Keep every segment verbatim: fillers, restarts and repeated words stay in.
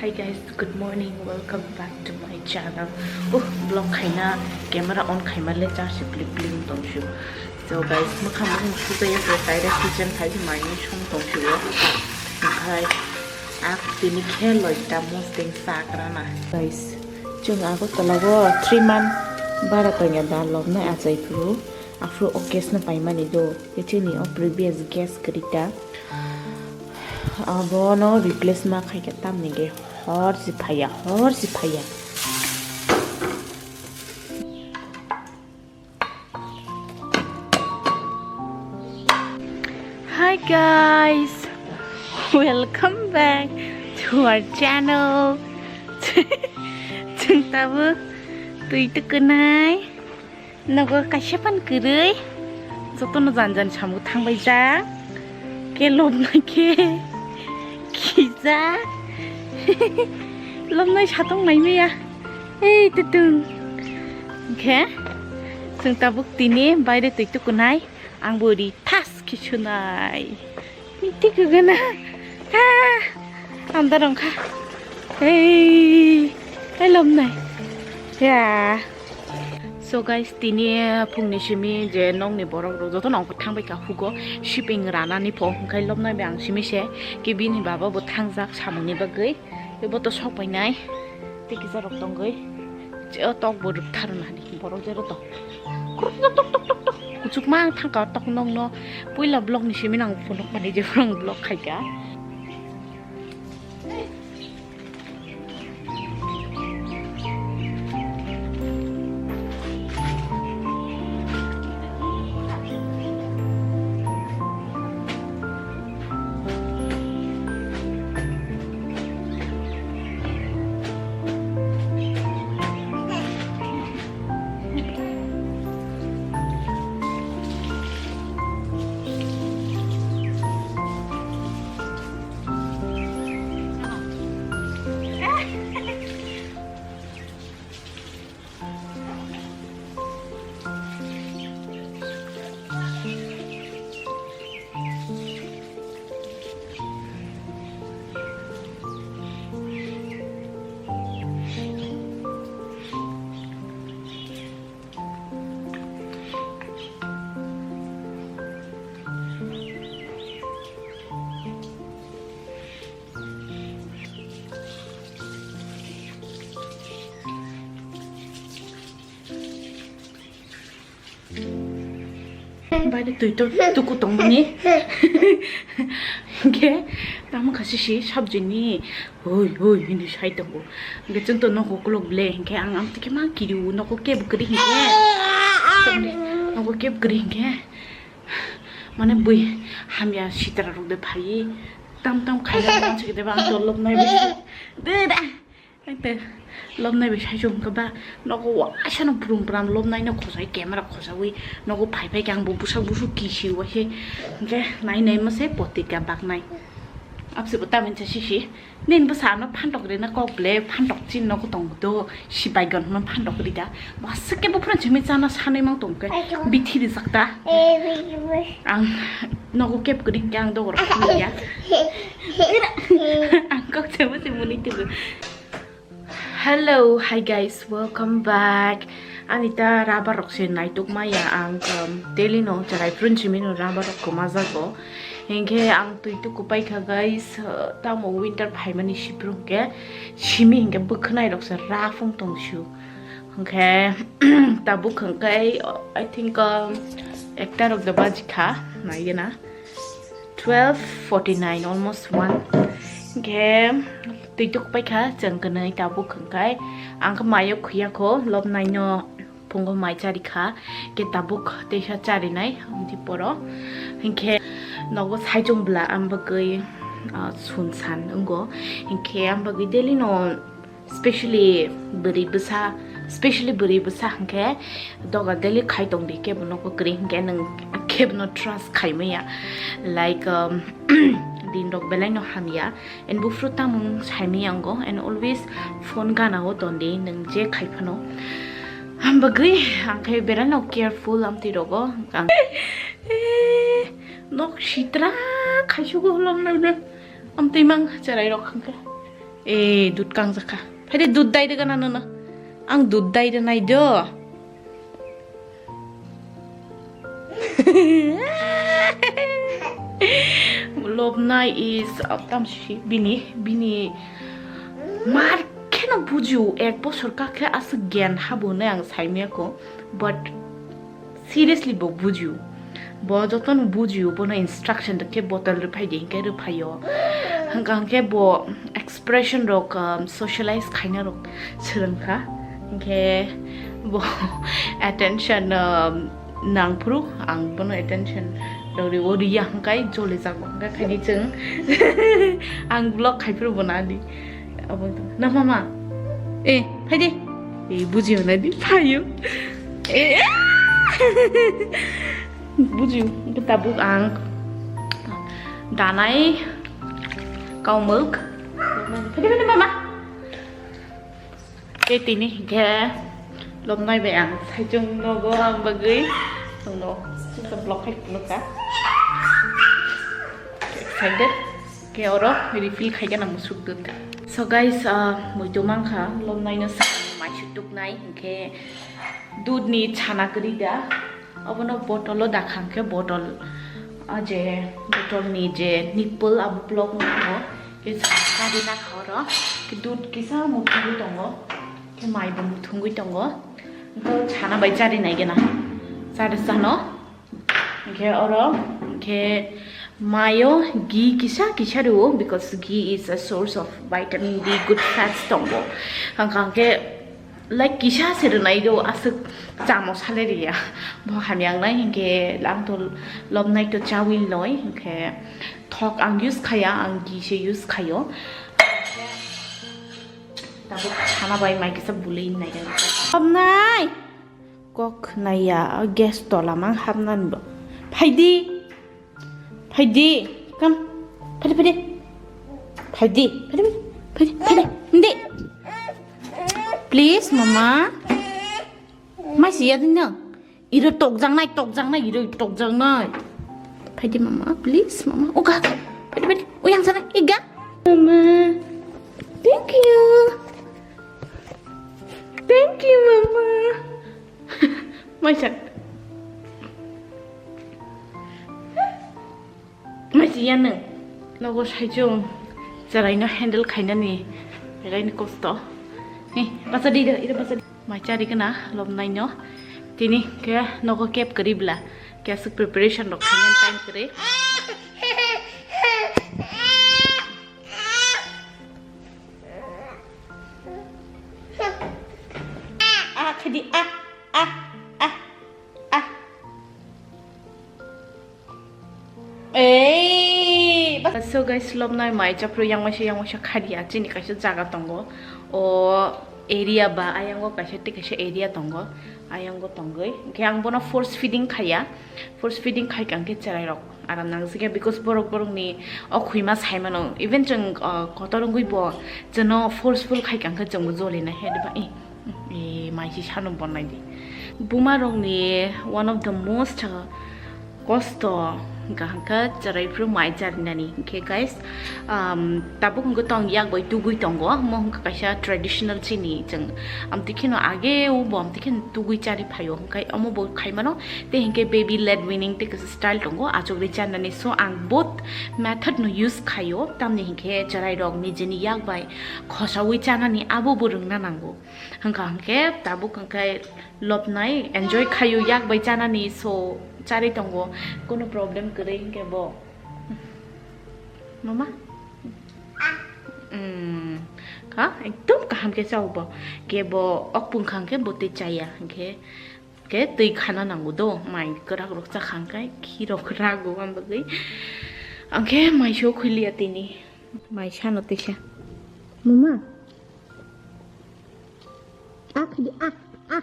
Hi guys, good morning, welcome back to my channel. Oh, vlog khaina camera on khaima le charge plik plik tong shu. So guys, mokha mokha suja ya, so direct kitchen khai se mai ni song tong shu. Khai ak tini khe loi ta mosteng sakrana. Guys, chung ago tola go three month bara tong ya da lom na achai phuru. Afro okes na paimani do. Echini o previous guest krita. Abono replace ma khaika tamni ge hor si phaya, hor si phaya. Hi guys, welcome back to our channel. Chwng tabuk twi tukunai. Nogo kaisa pan kwrwi, jotono jan jan samung thangbai jak, khe lobnai khe khijak, lobnai satong naimaya, ei tutung. Khe chwng tabuk tini baire twi tukunai, ang bo ri thas khe sunai. Miti kugana. Ha. Andar ongkha. Hei. Hei lomnai. Ya. So guys, tini phungni simi je nokni borok rok joto nong thangbai ka hugo shipping ranani pho hwnkhe lomnai bai ang simi se kibini baba bo thangjak samungni bagwi. Tei bo to sok painai. Tei kisa rok tongwi. Je o tok bo rwktharna ni borok jero to. Tok, tok, tok, tok, tok. Kuchuk ma ang thangka tok nokno. Puila vlog ni simi nang phunuk mani je phang vlog khaika. Baire twi to tuku tongmani. Hingke tamo kha sisi sabji ni. Hoi, hoi, hini sai tongo. Hingke chwng to nogo kolok ble. Hingke ang, ang tike ma kiri u nogo kebo kiri hingke. Nogo kebo kiri hingke. Mane bui hamya sitra rok de phai. Tam tam khaina mansi de bang to lobnai bisi. De da. Ete lobnai bai sai chum ka ba nogo waisa no prum pram lobnai no khosai camera khosawi nogo phai phai khe ang bo busa busu kisi waise hingke nai nai mase potika baknai. Abse bo tamin cha sisi nin bo sa no phantok rina kok ble phantok chin nogo tong do sibai gon no phantok rida. Masa ke bo pran chimi chana sanai mang tong ke bithi rijak ta. Ang nogo kep kri kang dogor ya. Ang kok chemo chemo ni tugo. Hello, hi guys, welcome back. Ani ta rubber rok se naituk maya ang, um, daily no charai prun chimi no rubber rok koma jago. Hingke ang tui tu kupai kha guys, uh, tamo winter phaimani siprung ke simi hingke bwkhnai rok se rafung tong su. Hingke tabuk hingke I think, um, ekta rok da baji kha nai gana. Twelve forty nine, almost one. Hingke twi tuk paikha chwng kwnwi tabuk hwnkhe ang khe mayo khuyakho lobnaino phungo mai charikha ke tabuk teisa charinai amtwi poro hingke nogo saichung bwla ambagwi, ah, sun san wngo hingke ambagwi daily no specially bwrwi bwsa, specially bwrwi bwsa hwnkhe doga daily khai tongdi, kebo nogo kwrwi hwnkhe nwng kebo no trust khai maya, like, um, din rok belai no hamya, and buphuru tamung sai maya wngo, and always phone gana o tondi nwng je khai phano. Hambagwi ang khe belai no careful amtwi rogo ang. Nok sitra khai sugo holom no amtwi mang cherai rok hwnkhe. Eh, dud kangjakha. Phaidi dud dai rwgana nono. Ang dud dai rwnai do. Lobnai is, uh, tamsi bini, bini mar kheno bujio, ek bosor kakhe aswk gyan habo hinwi ang saimaya kho, but seriously bo bujio. Bo jotono bujio, bono instruction rwkhe bottle rwphai di, hinkhe rwphaio. Hwnkha hinkhe bo expression rok, um, socialize khaina rok swrwngkha. Hinkhe bo attention, um, nangphuru ang bono attention rok rio, riya hwnkhe joli jago hwnkhe khaidi chwng. Ang vlog khaiphuru bo nadi. Abo wngtong. Na mama? Eh, phaidi. Eh, bujio nadi, phaio. Eh, bujio, tabuk ang danai kaumuk. Phaidi, phaidi, mama. Tei tini hinkhe lobnai bai ang saichung nogo ang bagwi chwngno sisa vlog khai phunukha. Excited. Khe oro refill khaikhe nang musuk dun kha. So guys, ah, muitu mankha, lobnaino swkang mai suk tuknai, hinkhe dudni chana kwrwi da. Obono bottle o dakhang khe bottle, ah, je bottle ni je nipple abo block no thango. Khe chari nakha oro. Khe dud kisa muthungwi tongo. Khe mai bo muthungwi tongo. Hwnkhe chana bai chari nai gana. Chari sano. Hwnkhe oro, hwnkhe mayo ghee kisa kisa rwo, because ghee is a source of vitamin D, good fats tongo. Hwnkha hwnkhe, like, kisa se rwnai do, aswk chamo sale riya. Bo hamya wngnai, hwnkhe ang to lobnai to chawi loi, hwnkhe thok ang use khaya, ang ghee se use khayo. Tabuk chana bai mai kisa bului nai. Lobnai! Kok naiya, gas tola mang hapnani bo. Phaidi. Phaidi. Come. Phaidi, phaidi. Phaidi, phaidi, phaidi, phaidi. Hindi. Please, mama. Mai siya din no. Iro tokjang nai, tokjang nai, iro tokjang nai. Phaidi, mama, please, mama. Oga. Phaidi, phaidi. Uyang sana, iga. Mama. Thank you. Thank you, mama. Maisa. Maisa ya nwng. Nogo saichung chwraino handle khainani raini kosto. Ni, basa di do, iro basa di. Mai chari gana lobnaino. Tini khe nogo kep kwrwi bla. Khe aswk preparation rok khainani time kwrwi. Ah, khadi, ah, ah, ah, ah. Ei, ba-, so guys, lobnai mai chaphru yang waisa, yang waisa khadi ya, chini kaisa jaga tongo. O area ba, ayango kaisa, tei kaisa area tongo. Ayango tongwi. Hwnkhe ang bono force feeding khaiya. Force feeding khaikha hwnkhe chwrairok aram nangjak ya, because borok borokni o khwima saimano, even chwng, uh, kotor wngwi bo chwngno forceful khaikha hwnkhe chwngbo jolina he diba, eh, eh, mai si sano bonnai di. Buma rokni one of the most, uh, kosto hwnkha hwnkhe chwrai phuru mai charinani. Hwnkhe guys, um, tabuk hwnkhe tong yak bai tugui tongo, omo hwnkhe kaisa traditional chini chwng amtwi kheno age o bo amtwi kheno tugui chari phaio, hwnkhe omo bo khaimano. Tei hinkhe baby led weaning tei kisa style tongo, achukri chanani. So ang both method no use khaio, tamni hinkhe chwrairok nijini yak bai khosaui chanani abo bo rwngna nango. Hwnkha hinkhe tabuk hinkhe lobnai enjoy khaio yak bai chanani, so chari tongo, kono problem kwrwi hinkhe bo. Mama? Mm, kha ekdom kaham khe chao bo. Khe bo ok pungkha hinkhe bo tei chaya hinkhe. Khe twi khana nango do, mai kwrak rok chakha hwnkhe khirok rago, ang bagwi. Ang khe mai so khuiliya tini. Mai sano tisa. Mama. Ah, khidi, ah, ah.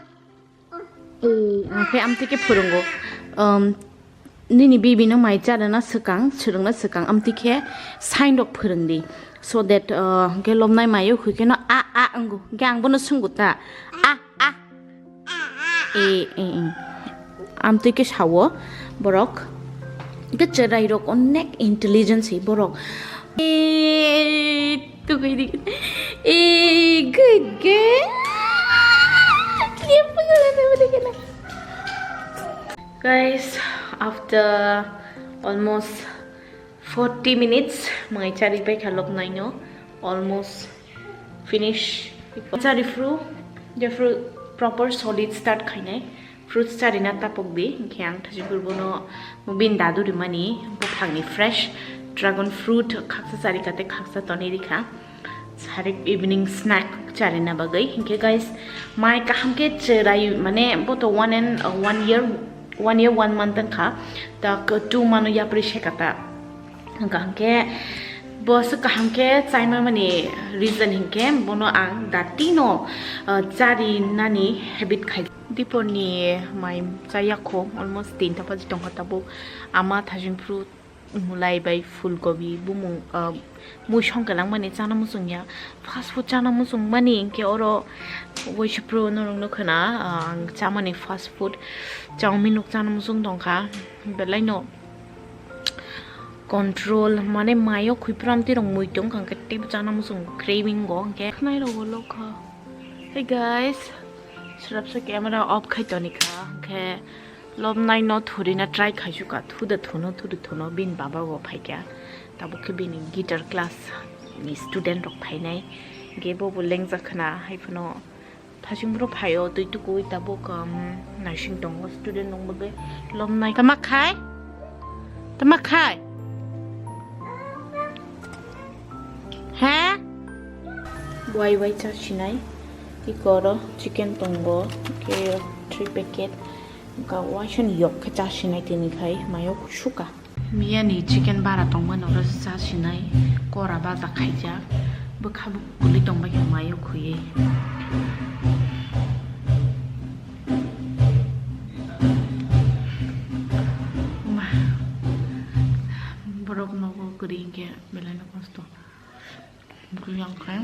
Eh, ang khe amtwi khe phwrwngo. Um, nini baby no mai charwna swkang, swrwngna swkang, amtwi khe sign rok phwrwng di. So that, uh, hwnkhe lobnai maio hwnkhe no a, a wngo. Hwnkhe ang bono swngo ta. A, a. E, e, e. Amtwi khe sao borok. Hwnkhe chwrairok onek intelligence borok. E, Tugui di. Eh, good girl. Guys, after almost forty minutes, mangai chari pai kha lobnai no. Almost finish. Chari phru, je phru proper solid start khainai. Fruits charina tapok di, hingke ang thajin purbono bini dadu rimani buphangni fresh dragon fruit khaksa chari kate khaksa tonwi rikha. Sarik evening snack charina bagwi. Hingke guys, mai kaham ke cherai mane boto one and, uh, one year, one year, one month wngkha. Tak two mano yapri sekata. Hingka hingke bo se kaham ke chaima mani reason hingke bono ang datino, uh, chari nani habit khai. Diporni mai chaya kho almost tinta baji tongkha tabuk ama thajin phru mulai bai phulgobi bumung, uh, mui songke langmani chana muchungya fast food chana muchungmani hingke oro waisa phru norok nukha na, uh, ang chamani fast food chowmin rok chana muchung tongkha belai no. Control mane mayo khwi pram tirok mui tong kha hwnkhe teibo chana muchung craving go hwnkhe khwnai rogo lokha. Hey guys, swrapsa camera off khai toni kha hwnkhe lobnai no thurina try khai sukha, thuda thuno thuda thuno bini baba bo phaikha. Tabuk khe bini guitar class ni student rok phainai hwnkhe bobo lengjak khna haiphano. Thasing bro phaio twi tukui tabuk, um, naising tongo student rok bagwi lomnai. Tama khai? Tama khai? He? Wai wai cha sinai. Iko oro chicken tongo. Ke three packet. Ga waisa ni yok khe cha sinai tini khai. Mayo suka. Miyani chicken bara tongmani oro cha sinai, kora baja khaijak, bwkha bo kwlwi tongbaikha mayo khwiwi. Ma, borok nogo kwrwi hinkhe belai no kosto. Bwkha yang khe,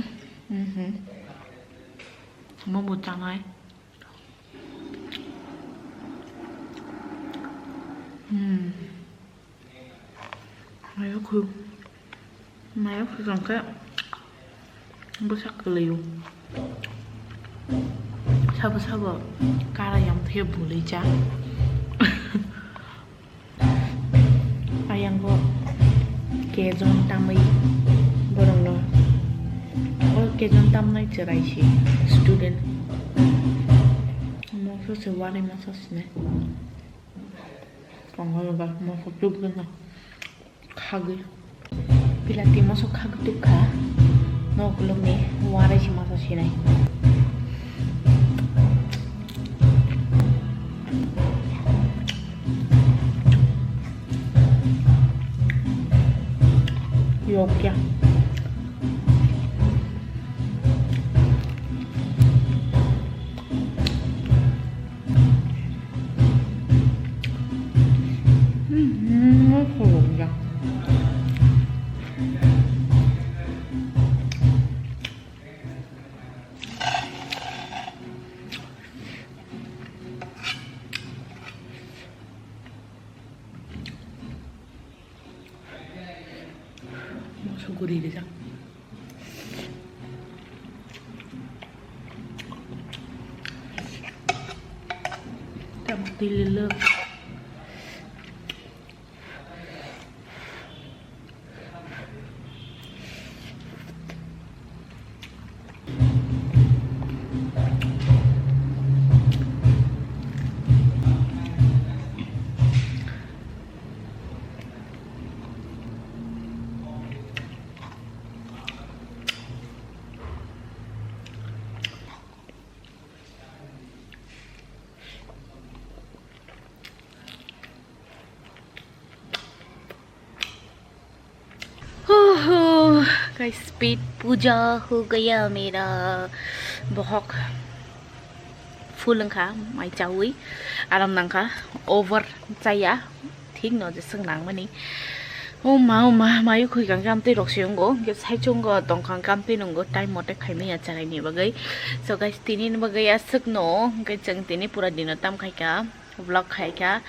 mhm. Omo bo chanai. Hmm. Mayo khu, mayo khu jong khe bwsa kwlwi o. Sabo sabo kara yang thwiya bwlwi cha. Ayang bo kejon tamwi borokno, o kejon tamnai chwrai si student. Moso se wari moso sine. Tongo ba moso tuk gana khagwi. Pilati moso khagwi tuk kha. Nok lok ni warai si moso sinai. Yok ya. Hmm, hmm, hmm. Moso guri rijak. Tamo twi lwlwk. Guys, pet puja ho gaya mera. Bohok full wngkha, mai chaui aram nangkha, over chaya, thik no jeswk nangmani. O ma, o ma, mayo khoi kang kamtwi rok se wngo, hwnkhe saichungo tongkha kamtwi nwngo, time mote khaimaya chanai ni bagwi. So guys, tini ni bagwi aswk no, hwnkhe chwng tini pura dino tam khaikha. Vlog khaikha.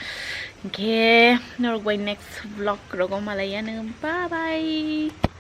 Hwnkhe norok bai next vlog rogo malaiya nw. Bye bye.